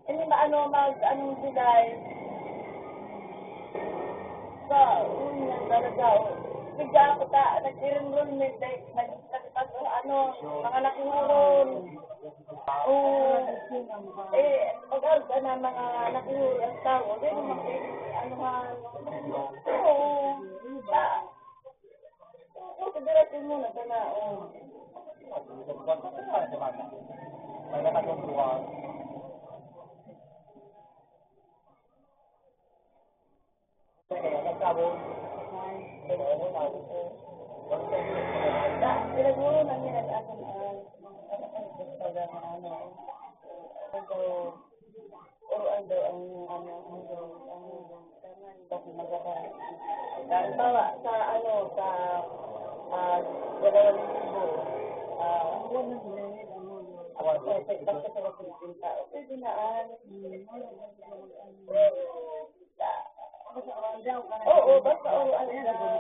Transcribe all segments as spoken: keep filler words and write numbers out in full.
Hindi maano, mag-ano sila eh. Sa, yun yung talaga, oh. Bigla ako ta, nag-enrollment, like, nag-, nagpag-, ano, mga nakihuron. Oo. Eh, pag-, ano, mga nakihuron ang tao, di naman kayo, ano nga, oo. Ta-, Considerate mo na sana, oh. Pinagmuro na niya ang aking, ah, ano, ano, ano, Uruan daw ang, ano, ang, ang, ang, ang, halimbawa, sa, ano, sa, ah, dalawang libo, ah, basta sa, basta sa pinta, pwede na, ah, oo, basta uruan daw.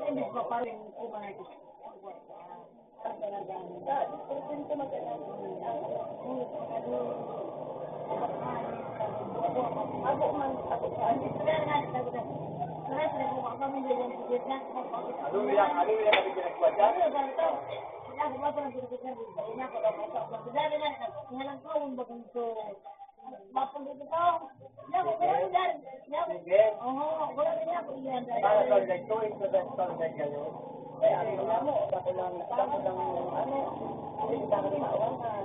Hindi pa pa rin kumain. Hallelujah, hallelujah, kami pinagkuha dyan. Mapundot ito. Yan, wala yan. Yan. Sige. Oo, wala na yan. Yan. Para sa leg, two into the store na kayo. Kaya ang mga mo, bako lang, bako lang, ano, hindi lang sa awangan.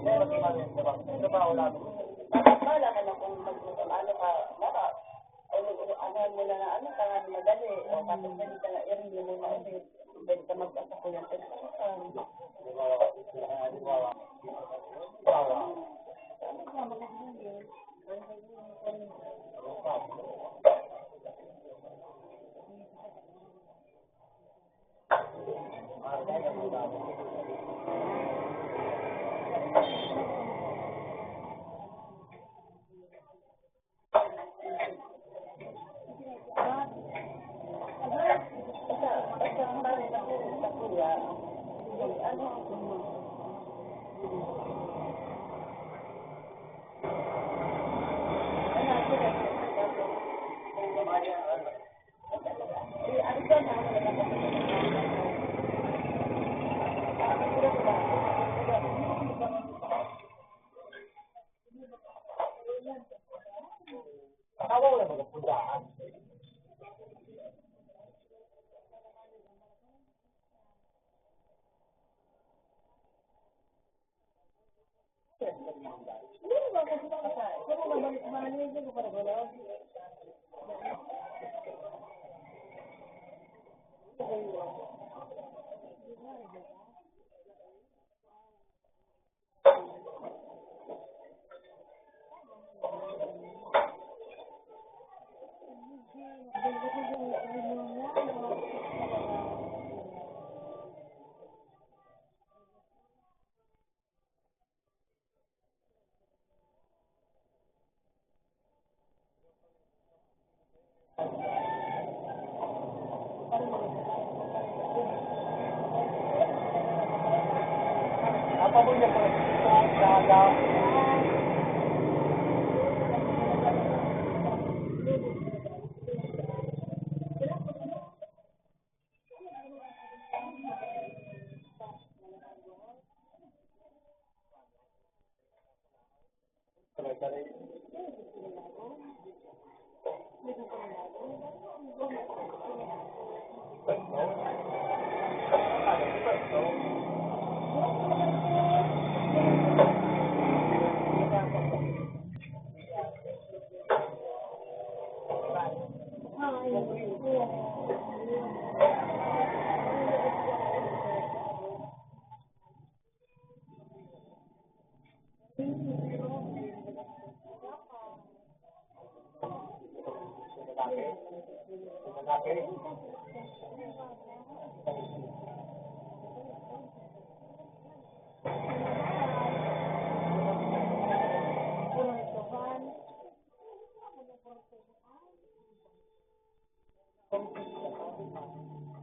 Pero di ba, di ba? Ito ba, wala ko. Wala ka na kung mag-, ano ka, baka, ano, ano mo na, ano, tangan madali. O, tapos pwede ka na i-renew mo na ulit. Pwede ka mag-, sa kuya, pwede ka na. Tawa ko lang magkapuntaan.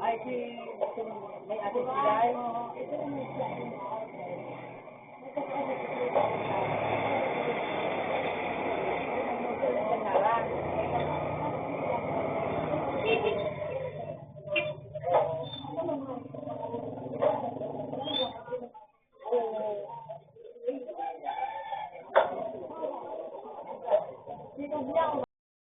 Ay, si, may asin sila, eh.